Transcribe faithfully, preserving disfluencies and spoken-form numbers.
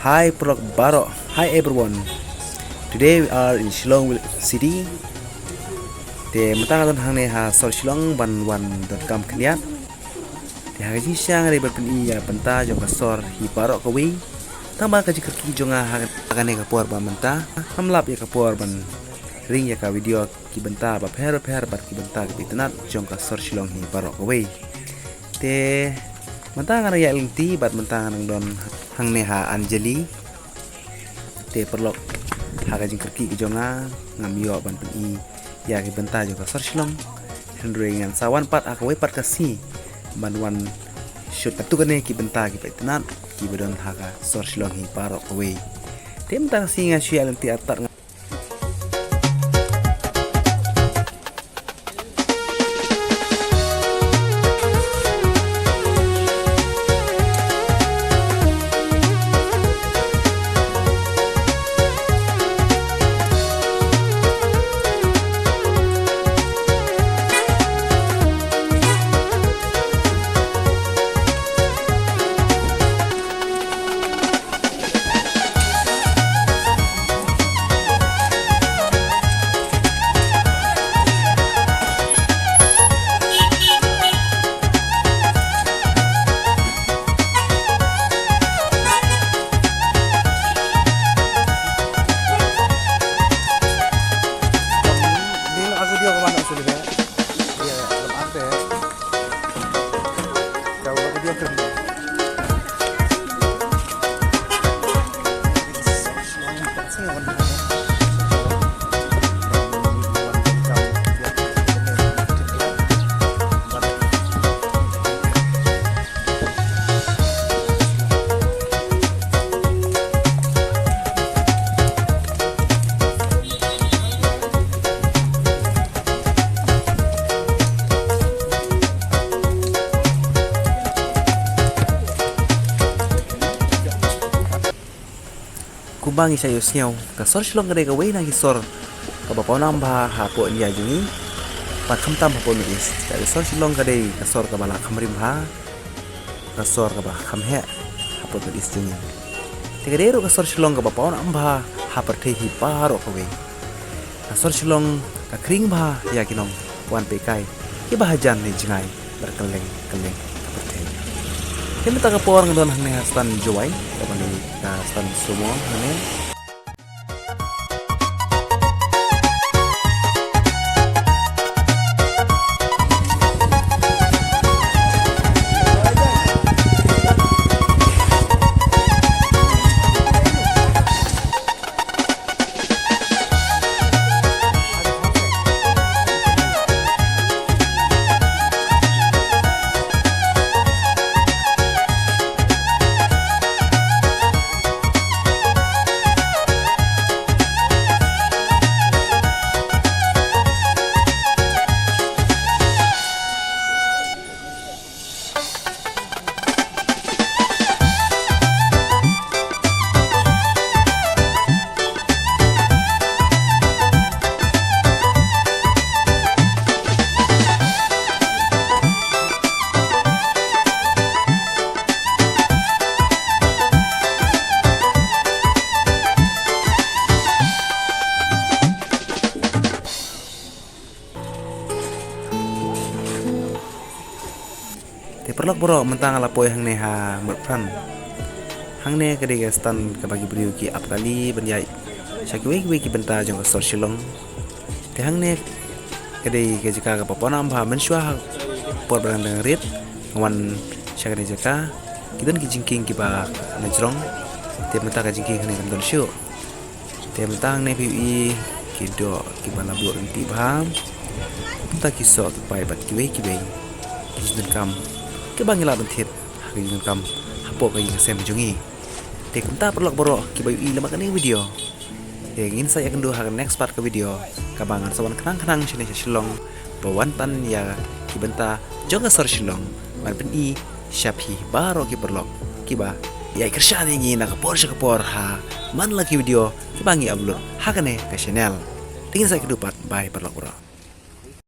Hi paralok baroh, hi everyone. Today we are in Shillong City. Te mynta nga don hangne ha sor Shillong ban wan donkam khyndiat. Te ha ka jingshisha nga dei ban pyni ïa ka bynta jong ka sor hi baroh kawei. Tangba ka jingkyrkieh jong nga ha kane ka por ba mynta, ngam lap ïa ka por ban ring ïa ka video ki bynta bapher bapher bad ki bynta kiba itynnad jong ka sor Shillong hi baroh kawei. Te mynta nga dang ïaid lynti bad mynta nga dang don hangne ha Anjali. Te paralok, ha ka jingkyrkieh ka jong nga, ngam ïoh ban pyni ïa ki bynta jong ka sor Shillong. Hynrei ngan sa wan pat ha kawei pat ka sngi ban wan shoot katto katne ki bynta kiba itynnad kiba don ha ka sor Shillong hi baroh kawei. Te mynta ka sngi nga shu ïaid lynti artat nga Kumba ngi sa ïohsngew, ka sor Shillong ka dei kawei na ki sor kaba pawnam bha hapoh India jong ngi. Bad khamtam hapoh North East. Ka sor Shillong ka dei ka sor kaba la kham rim bha, ka sor kaba kham heh hapoh North East jong ngi. Te ka dei ruh ka sor Shillong kaba pawnam bha ha pyrthei hi baroh kawei. Ka sor Shillong ka khring bha ïa ki nongwan peit kai kiba hajan ne jngai bad kylleng kylleng ka pyrthei. Te mynta ka por nga don hangne ha stand Jowai, kaba ne ka stand sumo hangne. Te paralok baroh, mynta nga la poi hangne ha Motphran. Hangne ka dei ka stand kaba ki briew ki ap kali ban ïaid sha kiwei kiwei ki bynta jong ka sor Shillong. Te hangne ka dei ka jaka kaba pawnam bha mynshuwa ha por ba dang dang rit. Nga wan sha kane ka jaka, ki don ki jingkieng kiba la jrong. Te mynta ka jingkieng hangne kam don shuh. Te mynta hangne phi ïohi ki doh kiba la buh ryntih bha. Mynta ki soh ki paip bad kiwei kiwei ki jingdonkam kiba ngi lah ban thied ha ka jingdonkam hapoh ka ïing ka sem jong ngi. Te kumta paralok baroh kiba ïohi lem ha kane ka video, te ngin sa ïakynduh ha ka next part ka video kaba ngan sa wan khnang khnang shane sha Shillong ba wan tan ïa ki bynta jong ka sor Shillong ban pyni sha phi baroh ki paralok kiba ïai kyrshan ïa ngi na ka por sha ka por ha man la ki video kiba ngi upload ha kane ka channel. Te ngin sa ïakynduh pat, bye paralok baroh.